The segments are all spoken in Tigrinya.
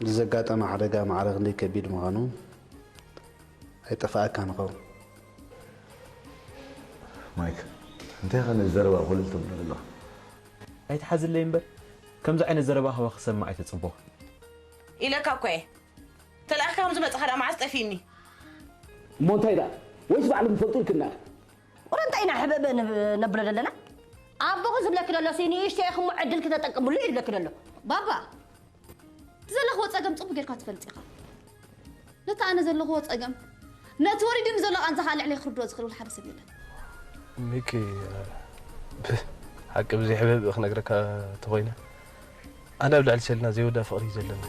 እዚ ዘጋጠመ ሓደጋ ማዕረ ክንደይ ከቢድ ምዃኑ ኣይጠፍኣካን ይኸውን። ማይክ፣ እንታይ ኸ ነዚ ዘረባ ኮለል ተብሎ ዘለኻ? ኣይትሓዝለይ እምበር፣ ከምዚ ዓይነት ዘረባ ካባኺ ክሰምዕ ኣይተጸበኹን። ኢለካ እኮ እየ። ተላኢኽካ ከም ዝመጻኻ ደኣ መዓስ ጠፊእኒ? እሞ እንታይ ደኣ? ወይስ ባዕሉ ምፈልጡ ኢልክና? ቁረ እንታይ ኢና ሕበበ ነብሎ ዘለና? ኣቦኺ ዝብለኪ ዘሎ ሲ ንእሽተይ ኢኹም ዕድል ክተጠቅምሉ እዩ ዝብለኪ ዘሎ። ባባ፣ እቲ ዘለኽዎ ጸገም ጽቡቕ ጌርካ ትፈልጥ ኢኻ። ነቲ ኣነ ዘለኽዎ ጸገም፣ ነቲ ወሪዱኒ ዘሎ ቃንዛ ኸኣ ልዕለይ ክርድኦ ዝኽእል ወላ ሓደ ሰብ የለን። ሚኪ፣ ሓቂ ብዘይ ሕብህብ ክነግረካ ተኾይነ፣ ኣነ ኣብ ልዕሊ ሰሊና ዘይወዳ ፍቕሪ እዩ ዘለኒ።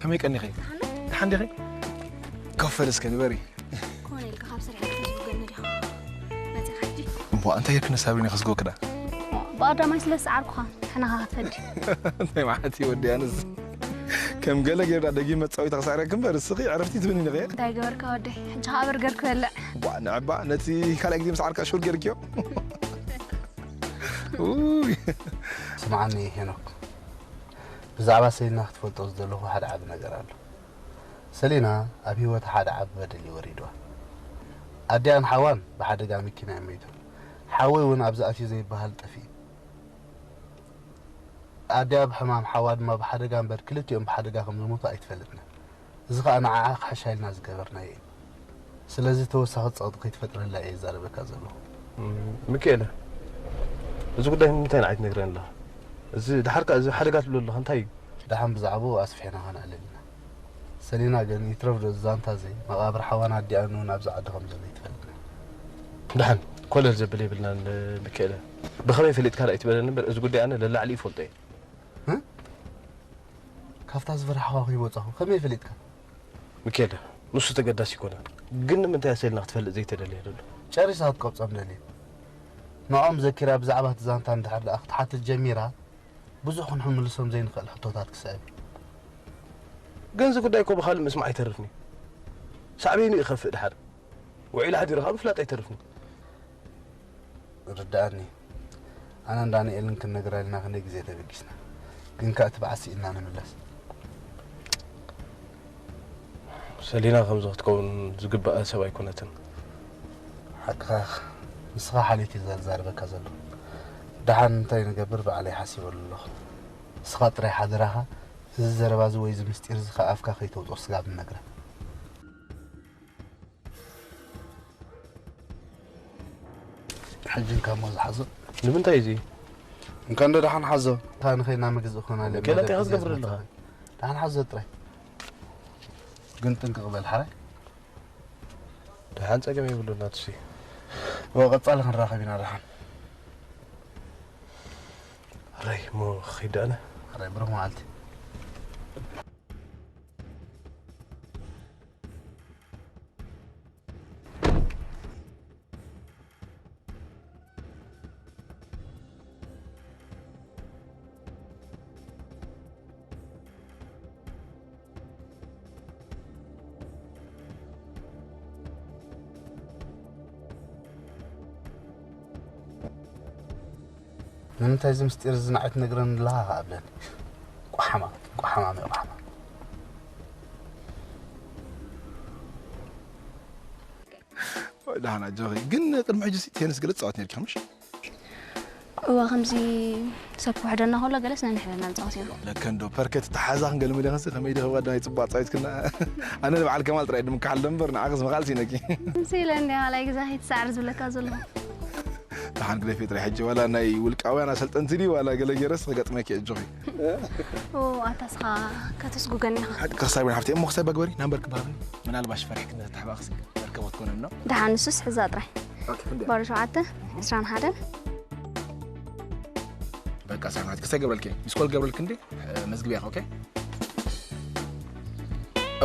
ከመይ ቀኒኺ? ደሓን ዲኺ? ኮፍ በል እስከ ንበሪ። ኮነ ኢልካ ካብ ስራሕ ኢልካ ተዝብገኒ ዲኻ? መጺኻ ሕጂ? እሞ እንታይ ጌርክኒ ሳብሪና ከስጎክዳ? ብቐዳማይ ስለ ዝሰዓርኩኻ ንሕናኻ ክትፈዲ። እንታይ ማለት እዩ ወዲ ኣነስ? ከም ገለ ጌርዳ ደጊም መጻወቲ ክሳዕረክ እምበር እስኺ ዕረፍቲ ትብኒ ዲኺ? እንታይ ገበርካ ወደይ? ሕጂ ኸኣ በርገር ክበልዕ። ቧ ንዕባ ነቲ ካልኣይ ግዜ ምስ ዓርካ ሹር ጌርክዮ? ኡይ። ስምዓኒ ሄኖክ፣ ብዛዕባ ሰሊና ክትፈልጦ ዝደለኹ ሓደ ዓቢ ነገር ኣሎ። ሰሊና ኣብ ህይወታ ሓደ ዓቢ በደል እዩ ወሪድዋ። ኣዲኣን ሓዋን ብሓደጋ መኪና እዮም መይቶም። ሓወይ እውን ኣብዚ ኣትዩ ዘይበሃል ጠፊኡ። ኣዲኣ ብሕማም ሓዋ ድማ ብሓደጋ እምበር ክልቲኦም ብሓደጋ ከም ዝሞቱ ኣይትፈልጥን እያ። እዚ ኸኣ ንዓኣ ክሕሻ ኢልና ዝገበርናዮ እዩ። ስለዚ ተወሳኺ ጸቕጢ ከይትፈጥረላ እየ ዝዛረበካ ዘለኹ። ሚኪኤለ፣ እዚ ጉዳይ ንምንታይ ንዓይ ትነግረኒ ኣለኻ? እዚ ደሓር ከኣ እዚ ሓደጋ ትብሎ ኣለኻ እንታይ እዩ? ደሓን ብዛዕባኡ ኣስፊሕና ከነዕልል ኢና። ሰሊና ግን ይትረፍ ዶ እዚ ዛንታ እዚ መቓብር ሓዋን ኣዲኣን እውን ኣብዚ ዓዲ ከም ዘሎ ይትፈልጥ። ደሓን ኮለል ዘብል የብልናን ሚኪኤለ። ብኸመይ ፈሊጥካ ደኣ ኣይትበለኒ እምበር እዚ ጉዳይ ኣነ ለላዕሊ ይፈልጦ እየ። ካብታ ዝፈራሕኻ ከይወጻኹ ከመይ ፈሊጥካ? ሚኪኤለ፣ ንሱ ተገዳሲ ኣይኮነን። ግን ንምንታይ እያ ሰሊና ክትፈልጥ ዘይተደልየ ዘሎ? ጨሪሳ ክትቀብጾም ደልየ። ንዕኦም ዘኪራ ብዛዕባ እቲ ዛንታ እንድሕር ደኣ ክትሓትት ጀሚራ ብዙሕ ክንምልሶም ዘይንኽእል ሕቶታት ክስዕብ እዩ። ግን እዚ ጉዳይ እኮ ብኻልእ ምስማዕ ኣይተርፍን እዩ። ሳዕቤኑ ይኸፍእ ድሓር። ውዒሉ ሓዲሩ ከዓ ምፍላጥ ኣይተርፍን። ርድኣኒ። ኣነን ዳንኤልን ክንነግራ ኢልና ክንደይ ግዜ ተበጊስና። ግን ከኣ እቲ በዓል ስኢንና ንምለስ። ሰሊና ከምዚ ክትከውን ዝግብኣ ሰብ ኣይኮነትን። ሓቅኻ ኢኻ። ንስኻ ሓልዮት እዩ ዘዛርበካ ዘሎ። ደሓን እንታይ ንገብር ባዕለይ ሓሲበሉ ኣለኹ። ንስኻ ጥራይ ሓደራኻ እዚ ዘረባ እዚ ወይ እዚ ምስጢር እዚ ካብ ኣፍካ ከይተውፅኦ ስጋብ ንነግራ። ሕጂ እንካ እሞ ዝሓዞ። ንምንታይ እዚ? እንካ እንዶ ደሓን ሓዞ። እታ ንኸይና ምግዝእ ኾና ገለ እንታይ ክትገብር ኣለኻ? ደሓን ሓዞ ጥራይ። ግን ጥንቅቕ በል ሓራይ። ደሓን ጸገም የብሉን ናትሲ። ወ ቀጻሊ ክንራኸብ ኢና ደሓን። ሕራይ እሞ ክኸይድ ኣነ። ሕራይ ብሩኽ መዓልቲ። ንምንታይ እዚ ምስጢር እዚ ንዓይ ትነግረኒ ኣለኻ ከኣ ብለኒ። ቋሓማ፣ ቋሓማ፣ ቋሓማ። ደሓን ኣጆኺ። ግን ቅድሚ ሕጂ ሲ ቴንስ ገለ ትጻወት ነርኪ ምሽ? እዋ ከምዚ ሰብ ክውሕደና ከሎ ገለስ ነንሕድና ንጻወት ኢና። ለከ እንዶ ፐርከት ተሓዛ ክንገልምል ኢኸንሲ ከመይ ዲ ክባዳ ናይ ጽቡቕ ኣጻዊትክና። ኣነ ንበዓል ከማል ጥራይ ድምክሓል ደንበር ንዓኽስ ምኻል ሲነኪ። ሲለ እንዲ ሃላይ ግዛ ሂትሳዕር ዝብለካ ዘሎ። ደሓን ግደፊ ጥራይ ሕጂ ዋላ ናይ ውልቃውያን ኣሰልጠንቲ ድዩ ዋላ ገለ ገይረስ ክገጥመኪ እጆኺ። ኦ ኣታ ስኻ ከተስጉገኒ ኢኻ። ሓቂ ክሳብ ሓፍቲ እሞ ክሳብ በግበሪ ናምበር ክባብኒ ምናልባሽ ፈሪሕክኒ ተተሓባእክሲ መርከቦት ኮነ ነው። ደሓን ንሱስ ሕዛ ጥራይ። ባሮ ሸውዓተ ዕስራን ሓደን በቃ ሳናት ክሳይ ገብረልኪ ሚስኮል ገብረልክ እንዴ መዝግቢያ ኦኬ።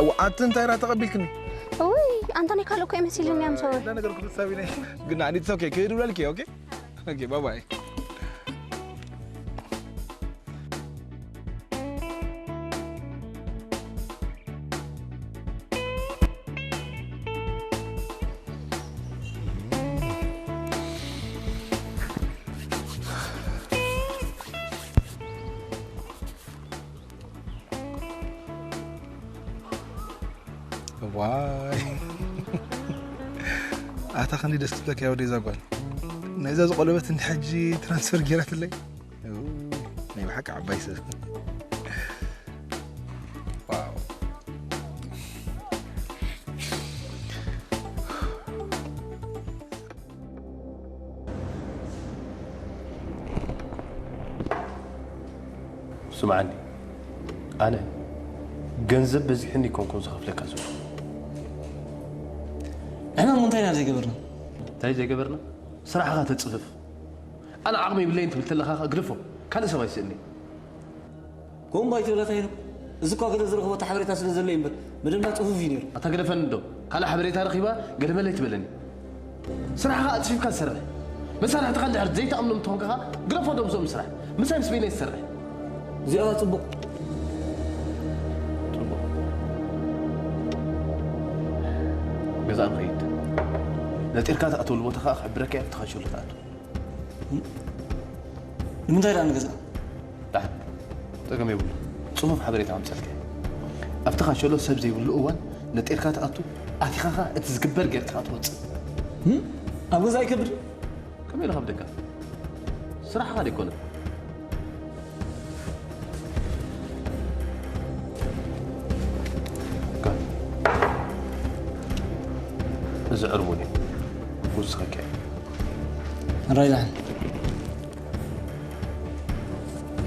እው ኣቲ እንታይ ራ ተቐቢልክኒ? እውይ ኣንታ ናይ ካልእ እኮ ይመሲልኒ ኣም ሶሪ። እንዳ ነገር ኩሉ ሳቢ ነይ ግን ኣኒ it's okay ክህድ ብለልኪ ኦኬ። ኦኬ ባይ ባይ። ዋይ ኣታ ክንዲ ደስ ትብለካ ያው ደዛ ጓል ነዛ ዝቆለበት እንዲ ሕጂ ትራንስፈር ጌራትለይ ናይ ብሓቂ ዓባይ ሰብ ዋው ስምዓኒ ኣነ ገንዘብ በዚሕኒ ኣይኮንኩን ዝኸፍለካ ዘለኹ። ንሕና እሞ እንታይ ኢና ዘይገበርና? እንታይ ዘይገበርና? ስራሕኻ ተፅፍፍ። ኣነ ዓቕሚ የብለይን ትብል ተለኻ ግደፎ። ካልእ ሰብ ኣይስእኒ። ኮምባይ ትብለታ ኢሉ እዚ እኳ ገለ ዝረኽቦ እቲ ሓበሬታ ስለ ዘሎ እዩ እምበር መደብና ጽፉፍ እዩ ነይሩ። ኣታ ግደፈኒ እንዶ ካልእ ሓበሬታ ረኺባ ገለመለ ኣይትበለኒ። ስራሕኻ ኣጽፊፍካ ትሰርሕ። መሳርሕትኻ እንድሕር ዘይትኣምኖም እንተኾንካ ኸኣ ግደፎ ዶ ምስኦም ስራሕ። ምሳይ ምስ በይነይ ትሰርሕ። እዚኣ ጽቡቕ። ጽቡቕ። ገዛ ንኸይድ። ነጢርካ ትኣትወሉ ቦታ ኸኣ ክሕብረካ እየ ኣብቲ ካንሸሎ ትኣቱ። ንምንታይ ደኣ ንገዛ? ዳሕን ጸገም የብሉ። ጽፉፍ ሓበሬታ ኣምጸልካ። ኣብቲ ካንሸሎ ሰብ ዘይብሉ እዋን ነጢርካ ትኣቱ፣ ኣቲኻ ኸኣ እቲ ዝግበር ጌርካ ትወጽእ። ኣብ ገዛ ይከብድ። ከመይ ኢለ ከብደካ? ስራሕኻ ደይኮነ። እዚ ዕርቡን እዩ። ውስኸካ እዩ። ራይላን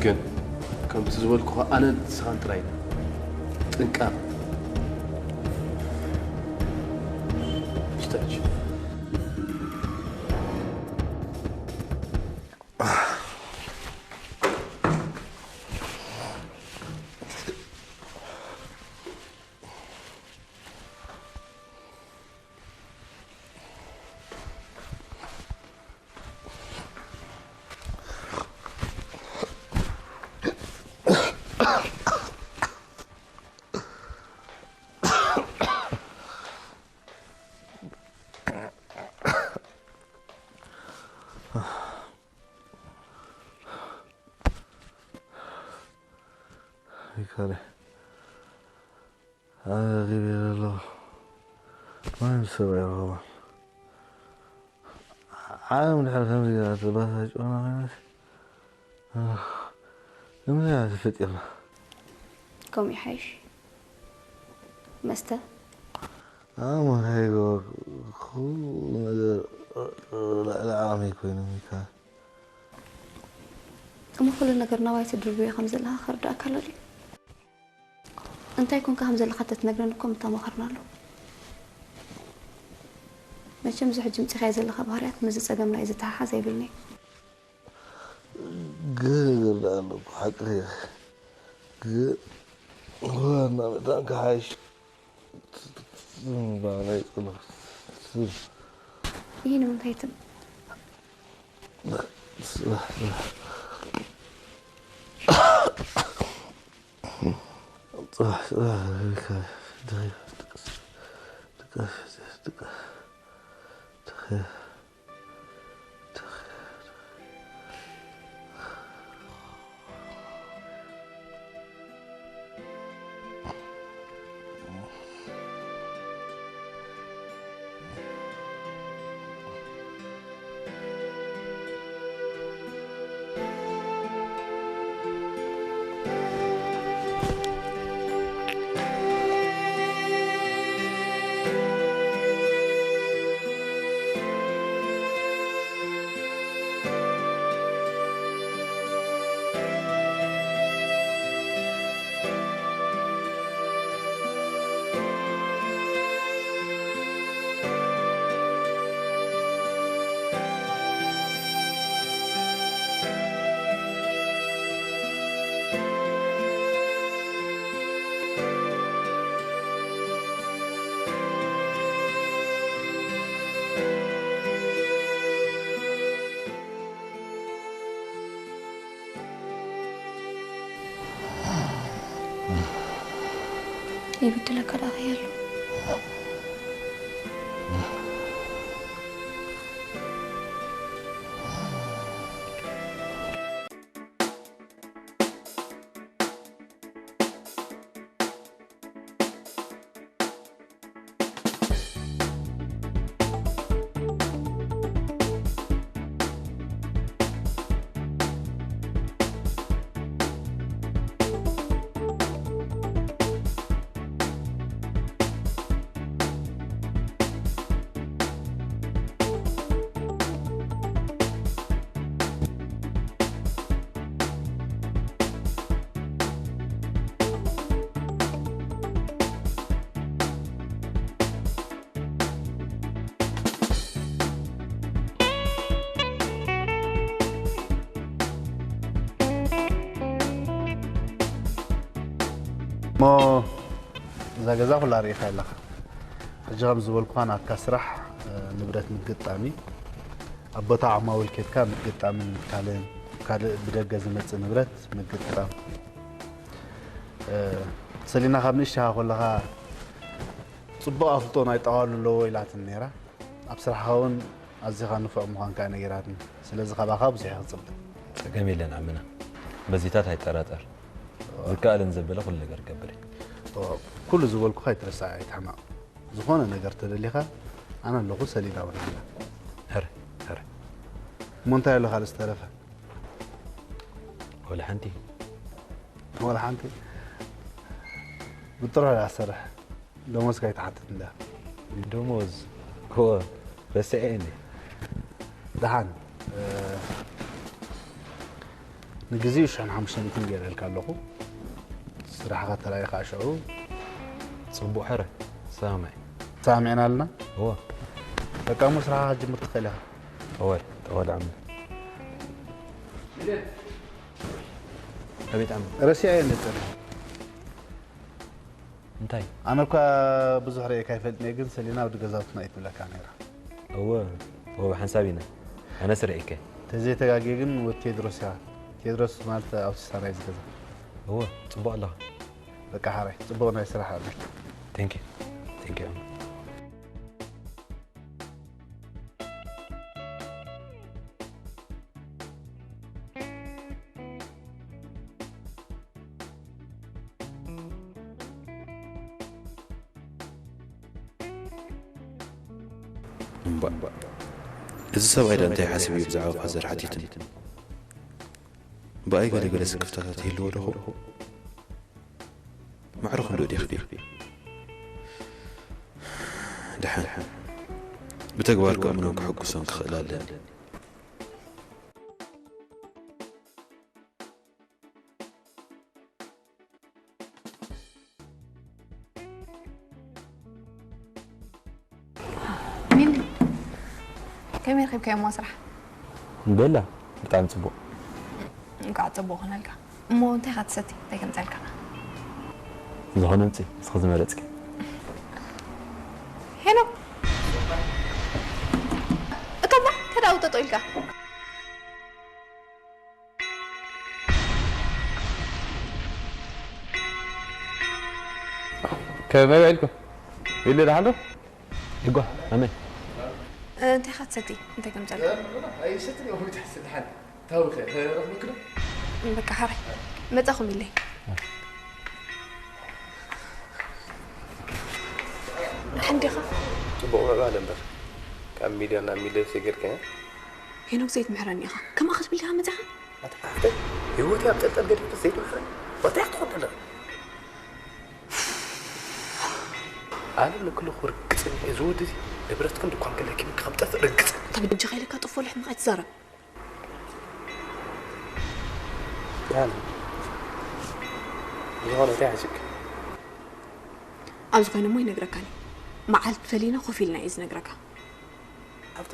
ግን ከምቲ ዝበልኩኻ ኣነን ንስኻን ጥራይ ኢና። ጥንቃቕ። ስተች ይካለ ኣረጊበ ኣለኹ። ማንም ሰብ ኣይረኸቦን። ዓለም ድሕሪ ከምዚ ገይራ ተባሳጭወና ኮይናስ ንምንታይ ኢና ተፈጢርና? ከምኡ ይሓይሽ። መስተ ኣሞ እንታይ ይገብር ኩሉ ነገር ልዕሊ ዓቕመይ ኮይኑ ሚካ። እሞ ኩሉ ነገር ናባይ ትድርብዮ ከም ዘለኻ ክርዳእካ ኣሎ ድዩ? እንታይ ኮንካ ከም ዘለኻ ተትነግረኒ እኮ ምተማኸርናሉ። መቸም እዚ ሕጂ ምጺኻዮ ዘለኻ ባህርያት ምስዚ ጸገምና እዩ ዝተሓሓዝ ኣይብልን'የ። ገለ ገለ ኣሎ እኮ ሓቅኺ ኢኺ። ግን ዋና መታን ክሓይሽ። ይህ ንምንታይ ትም ይብድለካ ደኣ ከየሎ። እሞ እዛ ገዛ ኩላ ርኢኻ ኣለኻ። ሕጂ ከም ዝበልኩኻ ናትካ ስራሕ፣ እ፣ ንብረት ምግጣም እዩ። ኣብ ቦታ ዓማዊል ኬድካ ምግጣምን ካልእን፣ ካልእ ብደገ ዝመጽእ ንብረት ምግጣም። እ፣ ሰሊና ካብ ንእሽተኻ ከለኻ ጽቡቕ ኣፍልጦ ናይ ጠዋሉ ኣለዎ ኢላትኒ ነይራ። ኣብ ስራሕኻ እውን ኣዚኻ ንፉዕ ምዃንካ ነጊራትኒ። ስለዚ ካባኻ ብዙሕ እየ ክጽበ። ጸገም የለን ዓምና። በዚታት ኣይጠራጠር። ዝከኣለን ዘበለ ኩሉ ነገር እገብር እየ። እወ፣ ኩሉ ዝበልኩኻ ኣይትረሳዕ፣ ኣይትሕመቕ። ዝኾነ ነገር ተደሊኻ ኣነ ኣለኹ፣ ሰሊና እውን ኣላ። ሕረ፣ ሕረ። እሞ እንታይ ኣሎ ካልእ ዝተረፈ? ወላ ሓንቲ። ወላ ሓንቲ። ብጥርሑ እያ ትሰርሕ። ደሞዝ ከይትሓትት እንዳ። ደሞዝ? እወ፣ ረሲዐ እየ እንዴ። ደሓን፣ እ፣ ንግዜኡ ሽሕን ሓሙሽተ ሚእትን ገይረልካ ኣለኹ። ስራሕኻ ተራእዩ ከዓ ሽዑ። ጽቡቕ ሕረ፣ ሰማማዕ። ተሰማሚዕና ኣለና? እወ። በቃ እሞ ስራሕኻ ክትጅምር ትኽእል ኢኻ። ጠወል፣ ጠወል ዓሚ። ኣቤት ዓሚ። ረሲዐ እየ እንደ ጸኒሐ። እንታይ? ኣነ እኳ ብዙሕ ርእየካ ኣይፈልጥን እየ፣ ግን ሰሊና ወዲ ገዛውትና እየ ትብለካ ነይራ። እወ፣ እወ፣ ብሓንሳብ ኢና። ኣነስ ርእየካ እየ። ተዘይተጋግየ ግን ወዲ ቴድሮስ ኢኻ። ቴድሮስ ማለት ኣውቲስታ ናይዚ ገዛ። እወ፣ ጽቡቕ ኣለኻ። በቃ ሓራይ፣ ጽቡቕ ናይ ስራሕ ዕድል። Thank you. Thank you. እምባእ፣ እዚ ሰብኣይ ዶ እንታይ ሓሲቡ እዩ ብዛዕባ ፋዘር ሓቲቱኒ? ብኣይ ገለ ገለ ስክፍታታት ይህልዎ ዶ ኸውን? ማዕረ ክንድኡ ድየ ክፍዮ? ደሓን፣ ብተግባር ከእምኖን ከሐጉሶን ክኽእል ኣለኒ። ሚሊ፣ ከመይ ረኺብካዮሞ ስራሕ? ቤላ፣ ብጣዕሚ ጽቡቕ። እንኳዕ ጽቡቕ ኾነልካ። እሞ እንታይ ኢኻ ትሰቲ? እንታይ ከምጸልካ? ዝኾነ ምጺ፣ ንስኺ ዝመረጽኪ። ሄኖክ! እቶማ፣ እንታይ ደኣ ውጠጦ ኢልካ? ከመይ ውዒልኩም? ኢሉ ደሓን ዶ? ይጓ፣ ኣመይ። እ፣ እንታይ ኢኻ ትሰቲ? እንታይ ከምጸልካ? ኣይሰትን እየ፣ ወይ ትሕስድ ሓን። ታውኸ፣ ረኽብክ ዶ? በቃ ሓራይ። መጻኹም ኢለይ። ደሓን ዲኻ? ጽቡቕ ምዕባለ እምበር። ካብ ሚድያ ናብ ሚድያ ዘይገርካዮ? ሄኖክ ዘይትምሕረኒ ኢኻ። ከምኣ ክትብል ዲኻ መጺኻ? ኣታ ሓፍተይ፣ ህይወተይ ኣብ ጠልጠል ገዲፍክስ ዘይትምሕረኒ? እንታይ ክትኾን ኣለኻ? ኣነ ንክልኹ ርግጽ እየ፣ እዚ ወዲ እዚ ንብረትክን ድኳንክን ለኪሙ ከም ጠፍእ ርግጽ እየ። ካብ እጅኻ ኢለካ ጥፎ ልሕምቕ ኣይትዛረብ። ኣነ ዝኾነ እንታይ ሓሲብኪ? ኣብ ዝኾነ እሞ ይነግረካን እዩ። መዓልቲ ፈሊና ኮፍ ኢልና እየ ዝነግረካ። ኣብቲ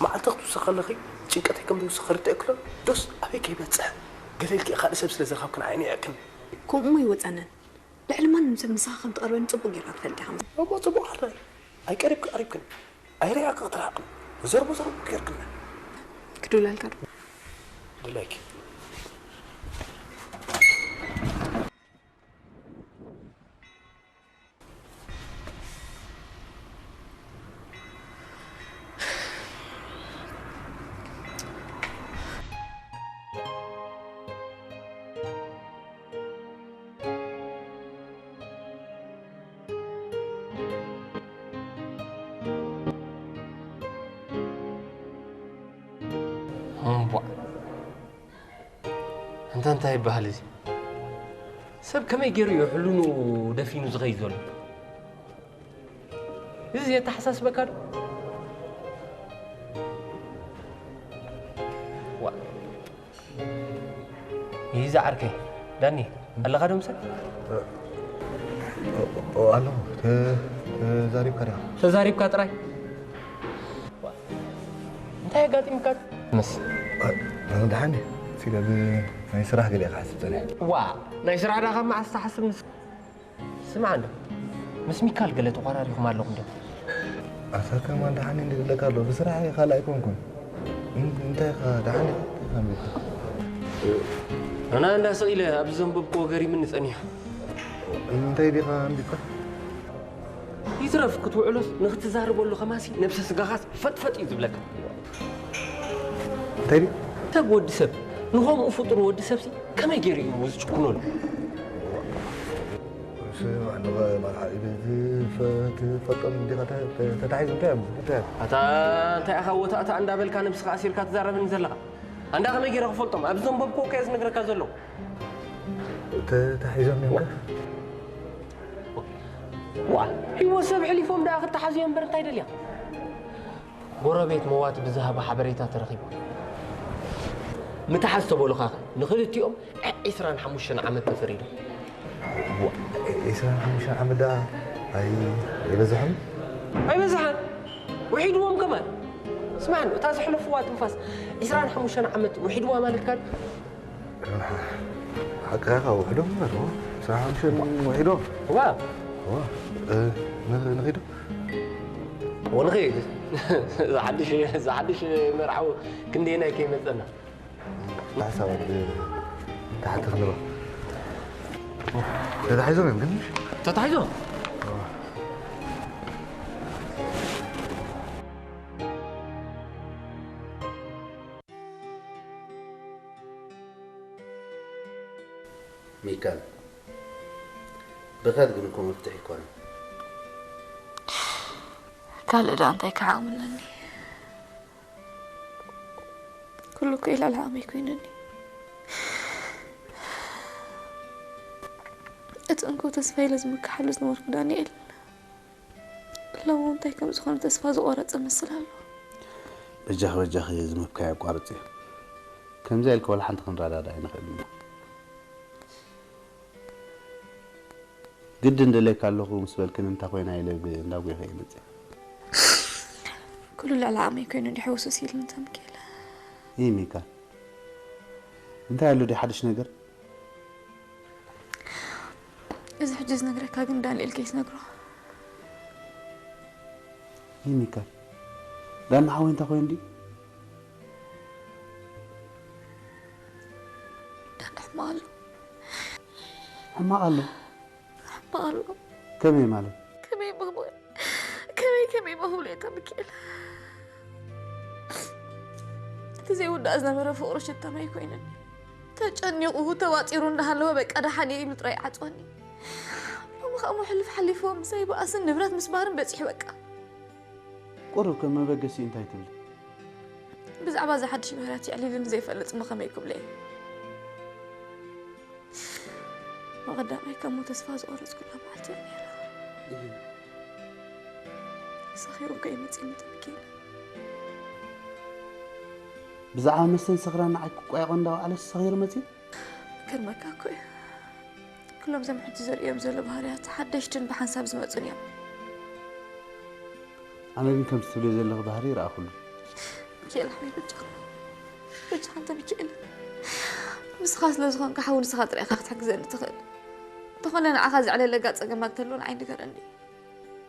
መዓልቲ ክትውስኽ ከለኺ ጭንቀተይ ከም ዝውስኽ ክርድእ ክሎ ዶስ ኣበይ ከይበጽሕ ገለ ኢልኪ ካልእ ሰብ ስለ ዝረኸብክን ዓይኒ ይዕክን። ከምኡ እሞ ይወጸንን። ልዕሊ ማንም ሰብ ንስኻ ከም ትቐርበኒ ጽቡቕ ጌርካ ትፈልጥ ኢኻ። እሞ ጽቡቕ ሓራይ። ኣይቀሪብኪ ቀሪብክን። ኣይርኣኽኪ ክትርሕቕን። ዘርቦ ዘርቦ ጌርክና። ክድውለልካ ዶ? ድላይኪ። እንታይ ይበሃል እዚ? ሰብ ከመይ ገይሩ እዩ ሕልኑ ደፊኑ ዝኸይድ ዘሎ? እዚ የተሓሳስበካ ዶ? ዋ። ይዛ ዓርከይ፣ ዳኒ፣ ኣለኻ ዶ ምሳይ? ኦ፣ ኣለኹ። ተ-፣ ተዛሪብካ ዲኻ? ተዛሪብካ ጥራይ? እንታይ ኣጋጢምካ? ምስ ደሓን እየ። ሲለ ብ-፣ ናይ ስራሕ ገለ ክሓስብ ጸኒሐ። ዋ፣ ናይ ስራሕ ዳኻ መዓስ ትሓስብ? ምስ-፣ ስማዕ እንዶ፣ ምስ ሚካል ገለ ተቋራሪኹም ኣለኹም ዶ? ኣታ ከማን ደሓን እንዲ ዝብለካ ኣሎ፣ ብስራሕ እየ ካልእ ኣይኮንኩን። እን-፣ እንታይ ኢኻ ደሓን ኢኻ? እንታይ ኢኻ ኣንቢብካ? ኣና እንዳ ስቕ ኢለ ኣብ ዘንበብክዎ ገሪምኒ ጸኒሑ። እንታይ ዲኻ ኣንቢብካ? ይትረፍ ክትውዕሎስ ንኽትዛረበሉ ከማሲ ነብሰ ስጋኻስ ፈጥፈጥ እዩ ዝብለካ። እንታይ ድዩ? ሰብ ወዲ ሰብ ንኸምኡ ፍጡር ወዲ ሰብሲ ከመይ ገይሩ እዩ ዝጭኩነሉ? ትፈልጦም እንዲኻ ተ-፣ ተ-፣ ተታሒዙ እንታይ እዮም? እንታይ እዮም? ኣታ እንታይ ኢኻ ወታእታ እንዳበልካ ነብስኻ ኣሲርካ ትዛረበኒ ዘለኻ? ኣንዳ ከመይ ገይረ ክፈልጦም? ኣብ ዘንበብክዎ እኮ እየ ዝነግረካ ዘለኹ። ተታሒዞም እዮም ከ? ዋ፣ ህይወት ሰብ ሕሊፎም ደኣ ክተሓዙ እዮም እምበር እንታይ ደልያ? ጎረቤት መዋቲ ብዝሃቦ ሓበሬታ ተረኺቡ። ምትሓዝ ተበሉኻ ኸ ንኽልቲኦም ዒስራን ሓሙሽተን ዓመት ተፈሪዱ። ዋ፣ ዒስራን ሓሙሽተን ዓመት ደኣ ኣይ-፣ ኣይበዝሖም? ኣይበዝሓን። ውሒድዎም ከማን። ስማዕ፣ እታ ዘሕለፍዋ ትንፋስ ዒስራን ሓሙሽተን ዓመት ውሒድዋ ማለትካ ድዩ? ሓቅኻ ውሕዶም እምበር፣ ዒስራን ሓሙሽተን ውሒዶም። ዋ። ዋ፣ እ፣ ንኽ-፣ ንኺዶ? ወንኺድ። ዝሓድሽ፣ ዝሓድሽ መርዓዊ ክንደየናይ ከይመጸና። ሓሳባት ታሕቲ ክንባ። ተታሒዞም እዮም ግን? ተታሒዞም? ሚካል፣ ርኸት ግን እኮ መፍትሒ ኣይኮነን። ካልእ ደኣ እንታይ ክዓቕም ኣለኒ? ኩሉ እኮ ኢላ ዓቕመይ ኮይኑኒ። እቲ እንኮ ተስፋ ኢለ ዝምክሓሉ ዝነበርኩ ዳንኤል፣ ሎሚ እንታይ ከም ዝኾነ ተስፋ ዝቖረጸ መስል ኣሎ። በጃኺ፣ በጃኺ፣ እዚ ምብካይ ኣቋርጺ። ከምዚ ኢልኪ ዋላ ሓንቲ ክንረዳዳእ ኣይንኽእልን ኢና። ግድን ደልየካ ኣለኹ ምስ በልክን እንታይ ኮይና ኢለ ብ-፣ እንዳጒኸ እየ መፅእ። ኩሉ ልዕሊ ዓቕመይ ኮይኑ እንዲሕ ህውስውስ ኢሉኒ ተምኪኤለ። ይህ ሚካል፣ እንታይ ኣሎ ድዩ ሓድሽ ነገር? እዚ ሕጂ ዝነግረካ ግን ዳንኤል ከይትነግሮ። ይህ ሚካል፣ ዳና ሓወይ እንታይ ኮይኑ ድዩ? ዳና ሕማቕ ኣሎ። ሕማቕ ኣሎ? ሕማቕ ኣሎ። ከመይ ማለት? ከመይ ብኽብሪ፣ ከመይ፣ ከመይ ብኽብሪ እየ ተምኪኤለ። እቲ ዘይውዳእ ዝነበረ ፍቕሩ ሽታ ማይ ኮይኑኒ። ተጨኒቑ፣ ተዋጢሩ እንዳሃለወ በቃ ደሓን እየ ኢሉ ጥራይ ዓጽወኒ። ሎሚ ኸኣ ሕሉፍ ሓሊፍዎ ምሳይ በኣስን ንብረት ምስባርን በጺሑ በቃ። ቁሩብ ከም መበገሲ እንታይ ትብሊ? ብዛዕባ እዚ ሓድሽ ባህርያት የዕሊልኒ ዘይፈልጥ እሞ ከመይ ክብሎ እየ? መቐዳማይ ካብ ሞት ተስፋ ዝቖረጽኩላ መዓልቲ እያ ነይራ። እህ። ሰኺሩ እኮ እዩ መጺኡኒ ተምኪኤለ። ብዛዕባ መስተን ስኽራን ንዓይ ክቆያቖ እንዳወዓለስ ሰኺሩ መጺኡ? ክገርመካ እኮ እዩ። ኩሎም እዞም ሕጂ ዘርእዮም ዘሎ ባህርያት ሓደሽትን ብሓንሳብ ዝመጹን እዮም። ኣነ ግን ከምቲ ትብልዮ ዘለኺ ባህሪ ይረኣኹሉ። ሚካኤል ሓወይ በጃኻ። በጃኻ እንተ ሚካኤል። ንስኻ ስለ ዝኾንካ ሓው ንስኻ ጥራይ ኢኻ ክትሕግዘኒ ትኽእል። እንተኾነ ንዓኻ ዘዕለለካ ጸገማት እንተሎ ንዓይ ንገረኒ።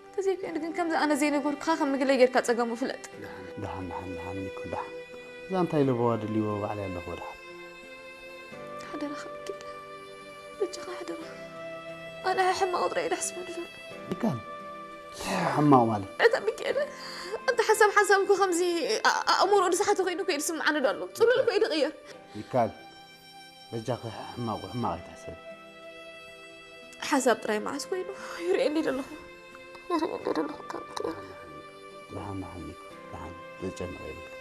እንተዘይኮይኑ ግን ከምዚ ኣነ ዘይነገርኩኻ ከም ምግለይ ጌርካ ጸገሙ ፍለጥ። ደሓን፣ ደሓን፣ ደሓን፣ ሚኮ፣ ደሓን። እዛ እንታይ ለበዋ ድልዎ ባዕለይ ኣለኹ፣ ደሓን። ሓደራኻ ሚካኤል፣ በጃኻ ሓደራኻ። ኣነ ሕማቕ ጥራይ እዩ ደሕስበኒ ዘሎ። ሚካል፣ እንታይ ሕማቕ ማለት? እታ ሚካኤል፣ እንተ ሓሳብ ሓሳብ እኮ ከምዚ ኣ-፣ ኣ-፣ ኣእምሮ ዝሓተ ኮይኑ እኮ እዩ ዝስምዓኒ ዘሎ። ጽሉል እኮ እዩ ዝቕየር። ሚካል፣ በጃኺ ሕማቑ ሕማቕ ኣይትሕሰቢ። ሓሳብ ጥራይ መዓስ ኮይኑ ይርእየኒ ደለኹ። ይርእየኒ ደለኹ ካብ ሚካኤል። ደሓን፣ ደሓን፣ ሚኮ፣ ደሓን፣ ዘጨንቕ የብልካ።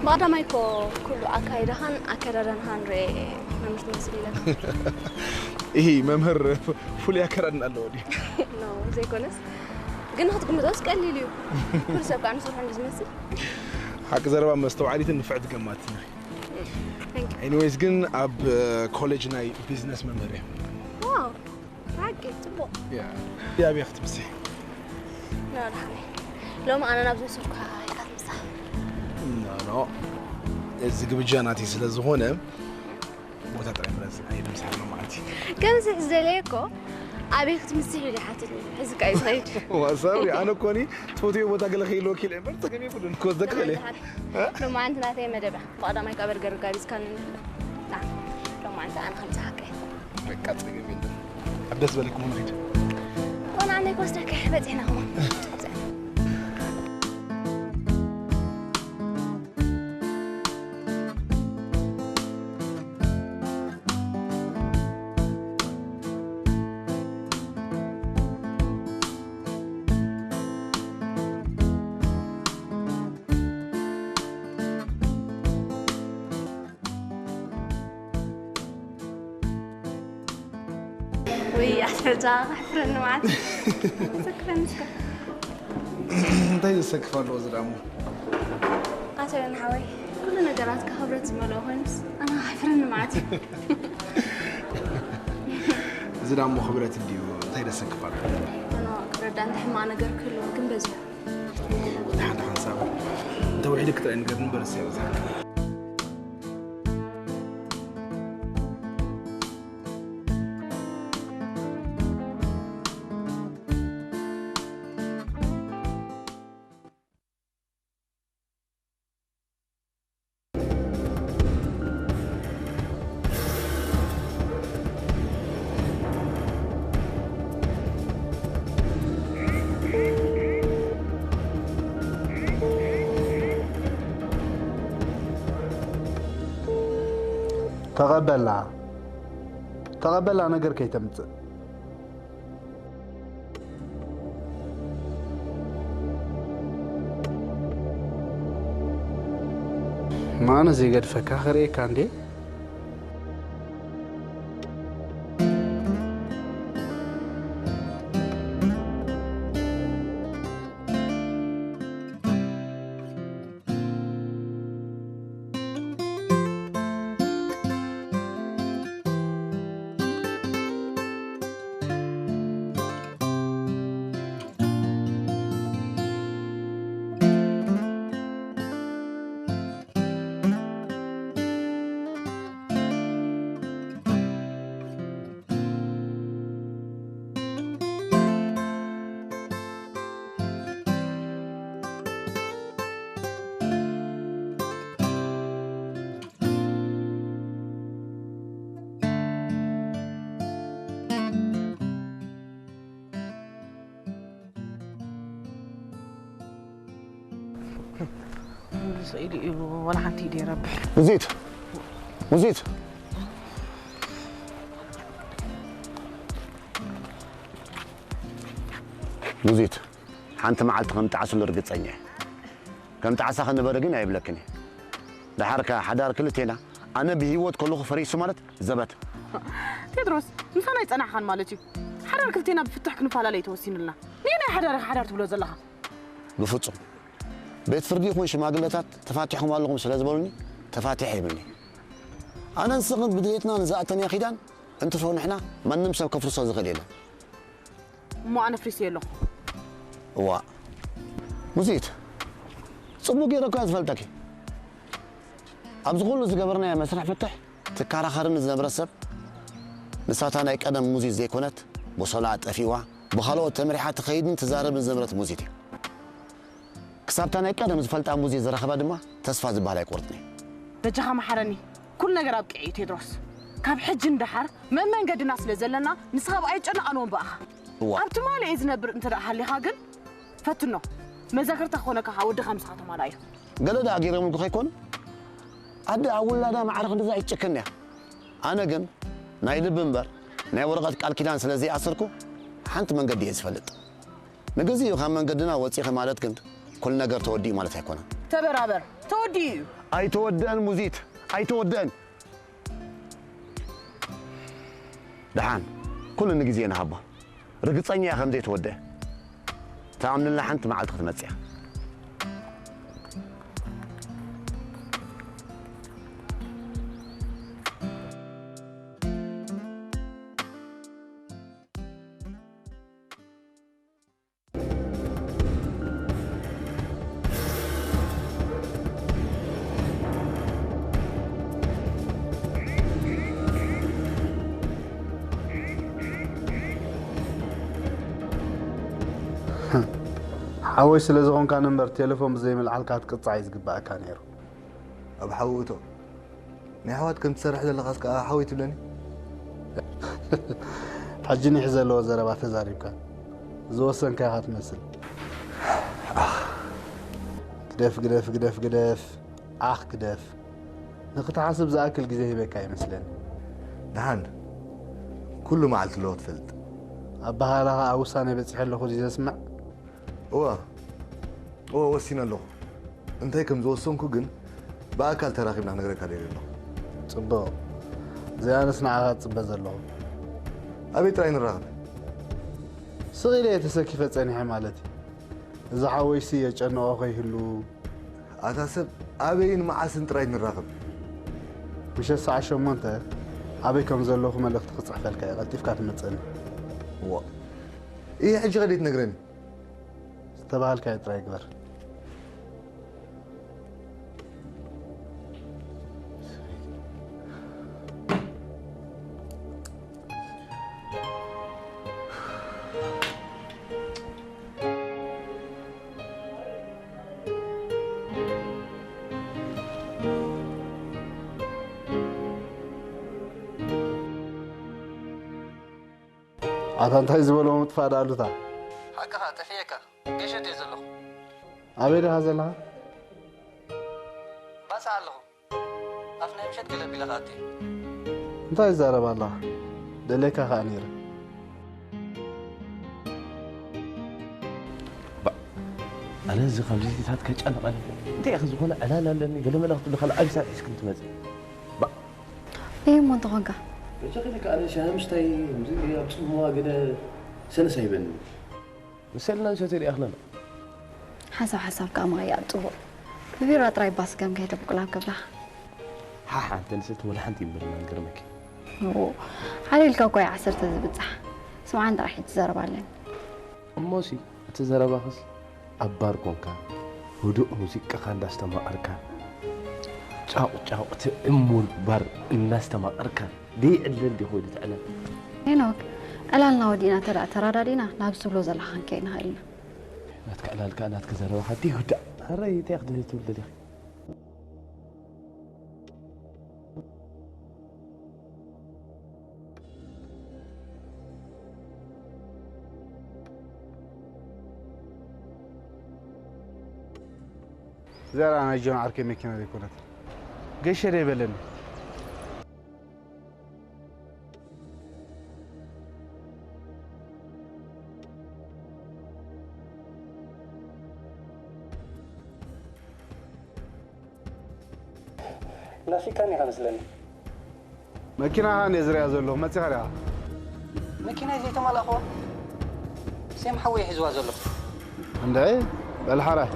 ብቐዳማይ እኮ ኩሉ ኣካይዳኻን ኣከዳድናኻን ርኤ መምህር ትመስል ኢለካ። ይሄ መምህር ፍሉይ ኣከዳድና ኣለዎ ድዩ? ኖ ዘይኮነስ ግን ክትግምቶስ ቀሊል እዩ። ኩሉ ሰብ ከዓ ንሰርሖ እንዲ ዝመስል። ሓቂ ዘረባ መስተውዓሊትን ንፍዕቲ ገማትን ኢኺ። Thank you. ኤኒዌይስ ግን ኣብ ኮሌጅ ናይ ቢዝነስ መምህር እየ። ዋው ሓቂ ፅቡቕ። ያ ያብያ ክትምሲ ና ደሓነይ ሎሚ ኣነ ናብ ዝወሰድኩ ኢኻ ትምሳሕ። ኖ እዚ ግብጃ ናተይ ስለ ዝኾነ ቦታ ጥራይ ምረጽ ኣይደምሳሕ ሎማዓንቲ። ከምዚ ዝደለየ እኮ ኣበይ ክትምስሕ ኢሉ ይሓትኒ። ሕዚ ከዓ እዩ ዝኸይድ። ዋሳብ ኣነ እኮ ኒ ትፈትዮ ቦታ ገለ ከይልወኪ ኢለ እምበር ጸገም የብሉን እኮ ዘክእል እየ። ሎማዓንቲ ናተይ መደብ እያ። ብቐዳማይ ከዓ በርገር ጋቢዝካኒ። ና ሎማዓንቲ ኣነ ከምፅሓካ እየ። በቃ ጸገም የለን። ኣብ ደስ በለኩም ንኺድ። ኮን ኣነ ክወስደካ እየ። በፂሕና ኸማ ወይ ኣስሕዛ ኣሕፍረኒ ማለት ዘክፈን እስከ እንታይ ዘሰክፍ ኣለዎ ዝዳሞ? ኣቶ ዮና ሓወይ ኩሉ ነገራትካ ክብረት ዝመልኦ ኮይኑስ ኣነ ኣሕፍረኒ ማለት እዩ። እዚ ዳሞ ክብረት እንድዩ እንታይ ዘሰክፍ ኣለዎ? ኣነ ክረዳ እንተ ሕማቕ ነገር ክህልዎ ግን በዚሑ። እቲ ሓደ ሓንሳብ እንተ ውሒድ ክትርኢ ነገር ንበር ሰበዛ ተቐበላ ተቐበላ ነገር ከይተምጽእ። ማነ ዘይገድፈካ ክርእየካ እንዴ? ስኢሉ እዩ ዋላ ሓንቲ ኢደ ይረብሕ። ሙዚት ሙዚት ሙዚት ሓንቲ መዓልቲ ከም ጣዕስሉ ርግጸኛ እየ። ከም ጣዕሳ ክንበረ ግን ኣይብለክን እየ። ደሓርካ ሓዳር ክልቴና ኣነ ብህይወት ከለኹ ፈሪሱ ማለት ዘበት። ቴድሮስ ምሳና ኣይጸናሕኻን ማለት እዩ። ሓዳር ክልቴና ብፍትሕ ክንፈላለይ ተወሲኑልና። ንየናይ ሓዳር ኢኻ ሓዳር ትብሎ ዘለኻ? ብፍጹም ቤት ፍርዲ ይኹን ሽማግለታት ተፋቲሕኩም ኣለኹም ስለ ዝበሉኒ ተፋቲሐ ይብልኒ። ኣነ ንስኽን ብድሌትና ንዝኣተንዮ ኪዳን እንትፈንሕና ማንም ሰብ ከፍርሶ ዝኽእል የለን። እሞ ኣነ ፍሪሰዮ ኣለኹ። እዋ ሙዚት ጽቡቅ ገይረ እኮ እየ ዝፈልጠኪ። ኣብዚ ኩሉ ዝገበርናዮ መስርሕ ፍትሕ ትከራኸርኒ ዝነበረ ሰብ ንሳታ ናይ ቀደም ሙዚት ዘይኮነት በሰላኣ ጠፊእዋ ብኻልኦት ተመሪሓ ትኸይድን ትዛረብን ዝነበረት ሙዚት እያ። ክሳብታ ናይ ቀደም ዝፈልጣ ሙዚት ዝረኸባ ድማ ተስፋ ዝበሃል ኣይቆርጥን እዩ። በጃኻ መሓረኒ። ኩሉ ነገር ኣብቂዐ እዩ ቴድሮስ። ካብ ሕጂ ንደሓር መመንገድና ስለ ዘለና ንስኻ ብኣይ ጨነቕ ኣነ እውን ብኣኻ። እዋ ኣብ ትማሊ እየ ዝነብር እንተ ደኣ ሃሊኻ ግን ፈትኖ። መዘክርታ ክኾነካ ከዓ ወድኻ ምሳኻ ተማልኣዮ። ገለ ደኣ ገይሮምልኩ ከይኮኑ ኣደ ኣብ ውላዳ ማዕረ ክንድዛ ኣይትጭክን እያ። ኣነ ግን ናይ ልቢ እምበር ናይ ወረቐት ቃል ኪዳን ስለ ዘይኣሰርኩ ሓንቲ መንገዲ እየ ዝፈልጥ። ንግዚኡ ካብ መንገድና ወፂኺ ማለት ግን ኩሉ ነገር ተወዲኡ ማለት ኣይኮነን። ተበራበር ተወዲኡ እዩ። ኣይተወደአን ሙዚት፣ ኣይተወደአን። ደሓን፣ ኩሉ ንግዜ ንሃቦ። ርግጸኛ እየ ከም ዘይተወደአ። ተኣምንላ ሓንቲ መዓልቲ ክትመጽእ እያ። ሓወይ ስለ ዝኾንካ እምበር ቴሌፎን ብዘይምልዓልካ ክትቅጻዕ እዩ ዝግባኣካ ነይሩ። ኣብ ሓዊ እቶ ናይ ኣሕዋት ከም ትሰርሕ ዘለኻስ ከኣ ሓወይ ትብለኒ? ሕጂ ኒሕ ዘለዎ ዘረባ ተዛሪብካ ዝወሰንካ ኢኻ ትመስል። ግደፍ፣ ግደፍ፣ ግደፍ፣ ግደፍ። ዓኽ ግደፍ። ንኽትሓስብ ዝኣክል ግዜ ሂበካ ይመስለኒ። ደሓን፣ ኩሉ መዓልቲ ኣለዎ ትፈልጥ። ኣበሃህላኻ ኣብ ውሳኔ በጺሐ ኣለኹ ድዩ ዘስምዕ? እወ፣ እወ፣ ወሲነ ኣለኹ። እንታይ ከም ዝወሰንኩ ግን ብኣካል ተራኺብና ክነግረካ ደልየ ኣለኹ። ጽቡቕ። እዚኣንስ ንዓኻ እጽበ ዘለኹ። ኣበይ ጥራይ ንራኸብ? ስቕ ኢለ እየ ተሰኪፈ ጸኒሐ ማለት እዩ። እዚ ሓወይሲ የጨንቖ ከይህሉ። ኣታ ሰብ ኣበይን መዓስን ጥራይ ንራኸብ? ምሸት ሰዓት ሸሞንተ ኣበይ ከም ዘለኹ መልእኽቲ ክጽሕፈልካ እየ። ቀልጢፍካ ትመጸኒ። እዋ። እየ ሕጂ ከደይ ትነግረኒ? ዝተባሃልካዮ ጥራይ ግበር። ኣታ እንታይ ዝበሎ ምጥፋእ ደኣ ኣሉታ? ሓቅኻ ጠፊኤካ። ገሸት እየ ዘለኹ። ኣበይ ዲኻ ዘለኻ? ባጽዕ ኣለኹ። ኣብ ናይ ምሸት ገለ ኣቢለ ክኣቱ እየ። እንታይ ይዛረብ ኣለኻ? ደልየካ ከኣ ነይረ። ባ-፣ ኣነ እዚ ካብ ዜታታት ከጨንቐኒ። እንታይ ኢኺ ዝኾነ ዕላል ኣለኒ፣ ገለ መለ ክትብሊ ካልእ ዓቢ ሳት ሒዝክን ትመጺ። ባ-፣ እሞ እንተኾንካ? መቸ ከይደ ከኣ ኣነ ሻሂ ምስታይ፣ ከምዚ ኣብ ጽምዋ ገለ ሰለስ ኣይበኒ። ንሰልና ንሰትዮ ዲኣ ክለና። ሓሳብ ሓሳብ ከኣ ምቕያር ጽቡቕ። ብቢራ ጥራይ ባስ ከም ከይተብቁል ኣብ ከብዳኻ። ሓሓ፣ እንተ ንሰቲ ወላ ሓንቲ ይምብርና ንገርመኪ። ኦ፣ ሓሊልካ እኮ እየ ዓሰርተ ዝብጻሕ። ስምዓን ጥራሕ እዩ ትዛረብ ኣለኒ። እሞሲ፣ እቲ ዘረባኽስ ኣብ ባር ኮንካ፣ ህዱእ ሙዚቃኻ እንዳስተማቐርካ፣ ጫቑ ጫቑ እቲ እሙን ባር እናስተማቐርካ፣ ደይዕለል ድዩ ኮይኑ ትዕለል? ሄኖክ፣ ዕላልና ወዲእና እንተ ደኣ ተረዳዲእና፣ ናብ ዝብሎ ዘለኻ ክንከይድ ንኽእል ኢና። ናትካ ዕላል ከኣ ናትካ ዘረባኻ ድዩ ይውዳእ? ሕራይ፣ እንታይ ኢኺ ክትብሊ ደሊኺ? እዚኣ ደኣ ናይ ጆን ዓርከይ መኪና ዘይኮነት? ገሸ ደይ በለኒ። ናፊቃኒ ኢኻ መስለኒ። መኪናኻ እንድየ ዝሪኣ ዘለኹ፣ መጺኻ ዲኻ? መኪናይ ዘይተማላእኽዋ? ሴም ሓወይ ሒዝዋ ዘሎ። እንድዒ፣ በል ሓራይ።